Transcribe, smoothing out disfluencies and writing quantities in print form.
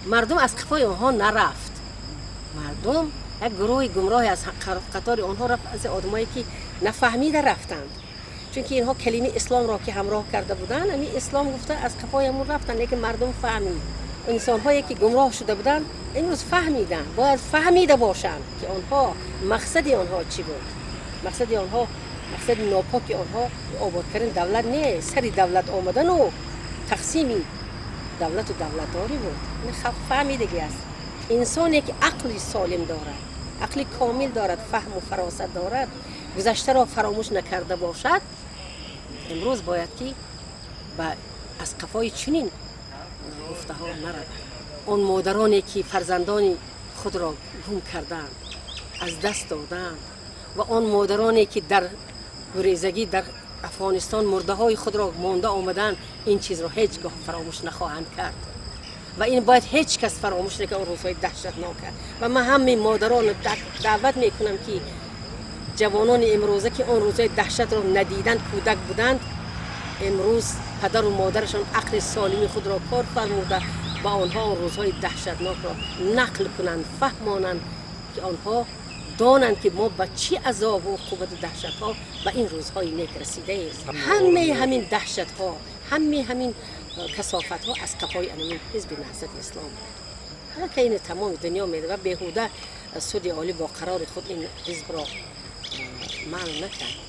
Мардум аз қафои онҳо нарафт. Мардум як гурӯҳи гумроҳе аз қатори онҳо рафт, аз одамое ки нафаҳмида рафтанд, чунки инҳо калимаи исломро ки ҳамроҳ карда буданд, ҳамин ислом гуфта аз қафои ҳамон рафтанд. Лекин мардум фаҳмид. Инсонҳое ки гумроҳ шуда буданд, имрӯз фаҳмиданд, бояд фаҳмида бошанд, ки онҳо мақсади онҳо чӣ буд. Мақсади онҳо, мақсади нопоки онҳо обод кардани давлат не, сари давлат омадану тақсими давлату давлатдорӣ буд. Ин халқ фаҳмидагӣ аст. Инсоне ки ақли солим дорад, ақли комил дорад, фаҳму фаросат дорад, гузаштаро фаромӯш накарда бошад, имрӯз бояд ки ба аз қафои чунин гуфтаҳо наравад. Он модароне ки фарзандони худро гум карданд, аз даст доданд, ва он модароне ки дар гурезагӣ дар Афғонистон мурдаҳои худро монда омаданд, ин чизро ҳеҷ гоҳ фаромӯш нахоҳанд кард ва ин бояд ҳеҷ кас фаромӯш накард он рӯзҳои даҳшатнока. Ва ман ҳамаи модаронро даъват мекунам, ки ҷавонони имрӯза, ки он рӯзҳои даҳшатро надиданд, кӯдак буданд, имрӯз падару модарашон ақли солими худро кор фармуда, ба онҳо он рӯзҳои даҳшатнокро нақл кунанд, фаҳмонанд, ки онҳо донанд, ки мо ба чӣ азобу уқубату даҳшатҳо ба ин рӯзҳои нек расидаем. Ҳамаи ҳамин даҳшатҳо, ҳамаи ҳамин касофатҳо аз қафои анамин ҳизби Наҳзати Ислом буд. Ҳалака ин тамоми дунё медонад ва беҳуда Суди Олӣ бо қарори худ ин ҳизбро манъ накард.